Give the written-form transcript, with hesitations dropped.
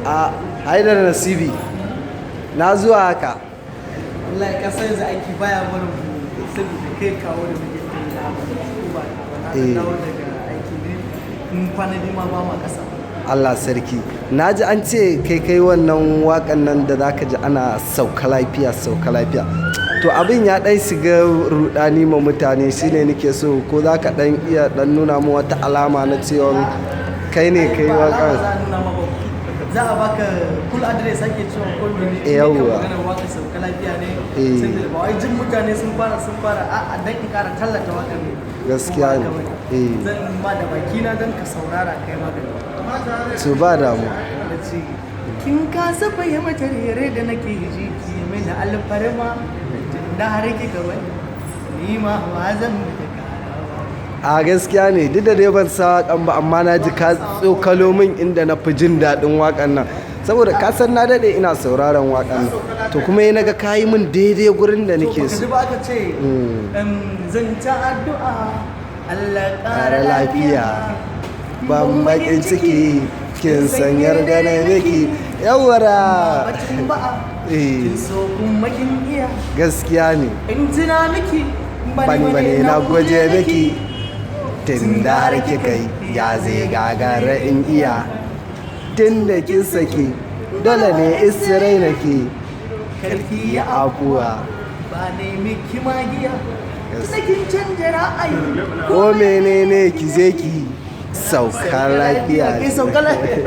A Haidar Nasibi, na zuwa haka. Wallahi ka san yanzu aiki baya barin mu saboda kai kawo da muke ta yi na ko ba na dawo daga aiki ne in kwana biyu ma ba ma kasa. Allah sarki. Na ji an ce kai kai wannan waƙan nan da zaka ji ana sauka lafiya, sauka lafiya. To abin ya ɗan shiga ruɗani ma mutane, shine nake so ko za ka ɗan iya ɗan nuna min wata alama na cewa kai ne kai Ba alama waƙan. za a nuna ma ba. Za a baka full address ake cewa ko mene ne. Yawwa. Kan maganar waka sauka lafiya ne. Eh. Saboda ba wai jin mutane sun fara a'a, dan in ƙara tallata waƙar ne. Gaskiya Ko ne. ba haka bane? Eh. Zan ma da bakina don ka saurara kai magana. To ba damuwa. Da ce kin kasa fahimtar yare da nake ji, ki mini alfarma tun da har kika bani, ni ma ba zan miki karawa. A gaskiya ne, duk da dai ban sa waƙan ba, amma na ji ka tsokalo min inda na fi jin daɗin waƙan nan. Saboda ka san na daɗe ina sauraron waƙan nan. To kuma na ga ka yi min daidai gurin da To nake baka so. ji ba aka ce zan ta addu'a Allah ƙara ƙara lafiya. lafiya. Ban baƙin ciki, kin san yarda na miki. Yawwara. Batun ba'a. Eh. Kin so kuma kin iya. Gaskiya ne. In tuna miki Bani bane na gwaje miki. Tun da har kika yi, ya zai gagara in iya. Tun da kin saki, dole ne isirai nake. Karki Ya ya afuwa. Ba ne miki magiya. Tunda kin canja ra'ayi. Ko menene ki je ki sauka lafiya. Ki sauka lafiya.